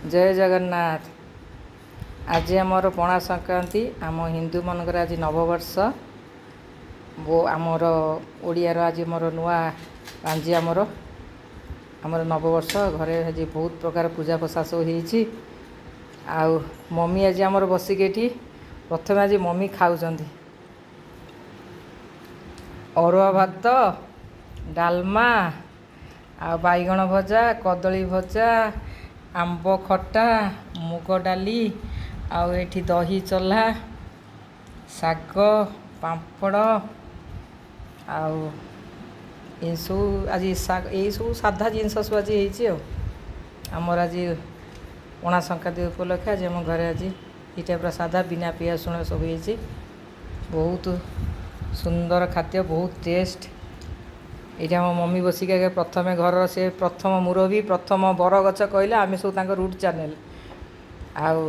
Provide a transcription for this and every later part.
ଜୟ ଜଗନ୍ନାଥ। ଆଜି ଆମର ପଣା ସଂକ୍ରାନ୍ତି, ଆମ ହିନ୍ଦୁମାନଙ୍କର ଆଜି ନବବର୍ଷ। ଆମର ଓଡ଼ିଆର ଆଜି ଆମର ନୂଆ ପାଞ୍ଜି, ଆମର ଆମର ନବବର୍ଷ। ଘରେ ଆଜି ବହୁତ ପ୍ରକାର ପୂଜା ପଶା ସବୁ ହେଇଛି। ଆଉ ମମି ଆଜି ଆମର ବସିକି ଏଠି ପ୍ରଥମେ ଆଜି ମମି ଖାଉଛନ୍ତି ଅରୁଆ ଭାତ, ଡାଲମା ଆଉ ବାଇଗଣ ଭଜା, କଦଳୀ ଭଜା, ଆମ୍ବ ଖଟା, ମୁଗ ଡାଲି, ଆଉ ଏଠି ଦହି ଚଲା, ଶାଗ, ପାମ୍ପଡ଼ ଆଉ ଏସବୁ ଆଜି ଏଇସବୁ ସାଧା ଜିନିଷ ସବୁ ଆଜି ହେଇଛି। ଆଉ ଆମର ଆଜି ପଣା ସଂକ୍ରାନ୍ତି ଉପଲକ୍ଷେ ଆଜି ଆମ ଘରେ ଆଜି ଏଇ ଟାଇପ୍ର ସାଧା ବିନା ପିଆଜ ରସୁଣ ସବୁ ହେଇଛି। ବହୁତ ସୁନ୍ଦର ଖାଦ୍ୟ, ବହୁତ ଟେଷ୍ଟ। ଏଇଠି ଆମ ମମି ବସିକି ଆଗେ ପ୍ରଥମେ ଘରର ସେ ପ୍ରଥମ ମୁରବୀ, ପ୍ରଥମ ବରଗଛ କହିଲେ ଆମେ ସବୁ ତାଙ୍କ ରୁଟ୍ ଚ୍ୟାନେଲ୍। ଆଉ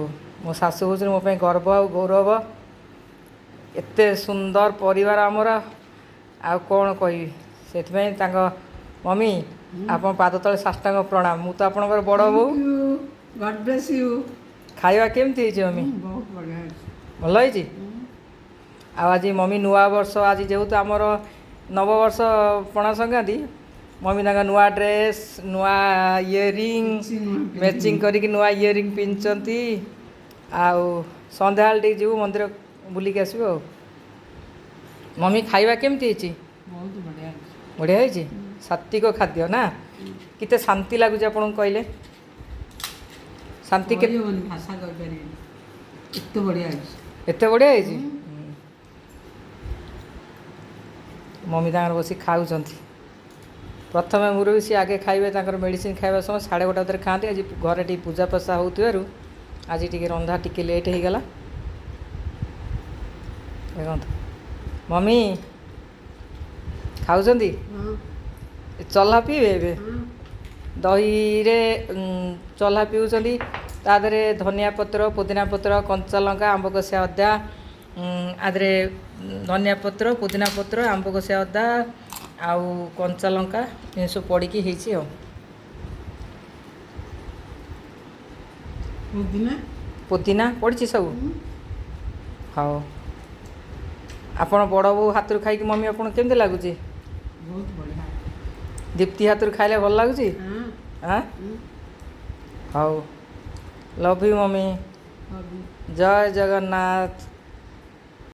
ମୋ ଶାଶୁ ହେଉଛନ୍ତି ମୋ ପାଇଁ ଗର୍ବ ଆଉ ଗୌରବ। ଏତେ ସୁନ୍ଦର ପରିବାର ଆମର, ଆଉ କ'ଣ କହିବି। ସେଥିପାଇଁ ତାଙ୍କ ମମି, ଆପଣ ପାଦ ତଳେ ସାଷ୍ଟାଙ୍ଗ ପ୍ରଣାମ। ମୁଁ ତ ଆପଣଙ୍କର ବଡ଼ ବୋଉ। God bless you. ଖାଇବା କେମିତି ହେଇଛି ମମି? ବହୁତ ବଢ଼ିଆ ହେଇଛି। ଭଲ ହେଇଛି। ଆଉ ଆଜି ମମି ନୂଆ ବର୍ଷ, ଆଜି ଯେହେତୁ ଆମର ନବବର୍ଷ ପଣା ସଂକ୍ରାନ୍ତି, ମମି ତାଙ୍କ ନୂଆ ଡ୍ରେସ୍, ନୂଆ ଇୟରିଂ କିଛି ନୂଆ ମ୍ୟାଚିଂ କରିକି ନୂଆ ଇୟରିଂ ପିନ୍ଧିଛନ୍ତି। ଆଉ ସନ୍ଧ୍ୟାବେଳେ ଟିକେ ଯିବୁ ମନ୍ଦିର ବୁଲିକି ଆସିବୁ। ଆଉ ମମି, ଖାଇବା କେମିତି ହେଇଛି? ବହୁତ ବଢ଼ିଆ ହେଇଛି। ବଢ଼ିଆ ହେଇଛି, ସାତ୍ବିକ ଖାଦ୍ୟ ନା? କେତେ ଶାନ୍ତି ଲାଗୁଛି ଆପଣଙ୍କୁ କହିଲେ? ଶାନ୍ତି କେତେ କହିହେବନି, ଭାଷା କହିପାରିବିନି, ଏତେ ବଢ଼ିଆ ହେଇଛି। ଏତେ ବଢ଼ିଆ ହେଇଛି। ମମି ତାଙ୍କର ବସି ଖାଉଛନ୍ତି। ପ୍ରଥମେ ମୋର ବି ସିଏ ଆଗେ ଖାଇବେ। ତାଙ୍କର ମେଡ଼ିସିନ ଖାଇବା ସମୟ 1:30 ଭିତରେ ଖାଆନ୍ତି। ଆଜି ଘରେ ଟିକେ ପୂଜା ପଶା ହେଉଥିବାରୁ ଆଜି ଟିକେ ରନ୍ଧା ଟିକେ ଲେଟ୍ ହେଇଗଲା। ଦେଖନ୍ତୁ, ମମି ଖାଉଛନ୍ତି। ହଁ। ଚଲା ପିଇବେ ଏବେ? ହଁ। ଦହିରେ ଚଲା ପିଉଛନ୍ତି। ତା ଦେହରେ ଧନିଆ ପତ୍ର, ପୁଦିନା ପତ୍ର, କଞ୍ଚା ଲଙ୍କା, ଆମ୍ବ କଷିଆ ଅଦା, ଆ ଦେହରେ ଧନିଆ ପତ୍ର, ପୁଦିନା ପତ୍ର, ଆମ୍ବ କଷିଆ ଅଦା ଆଉ କଞ୍ଚା ଲଙ୍କା ଏସବୁ ପଡ଼ିକି ହେଇଛି। ଆଉ ପୁଦିନା। ପୁଦିନା ପଡ଼ିଛି ସବୁ। ହଉ, ଆପଣ ବଡ଼ ବୋଉ ହାତରୁ ଖାଇକି ମମି ଆପଣଙ୍କୁ କେମିତି ଲାଗୁଛି? ବହୁତ ବଢ଼ିଆ। ଦୀପ୍ତି ହାତରୁ ଖାଇଲେ ଭଲ ଲାଗୁଛି? ହଁ। ଆଁ ହଉ, ଲଭ୍ you mummy. ହଉ। ଜୟ ଜଗନ୍ନାଥ।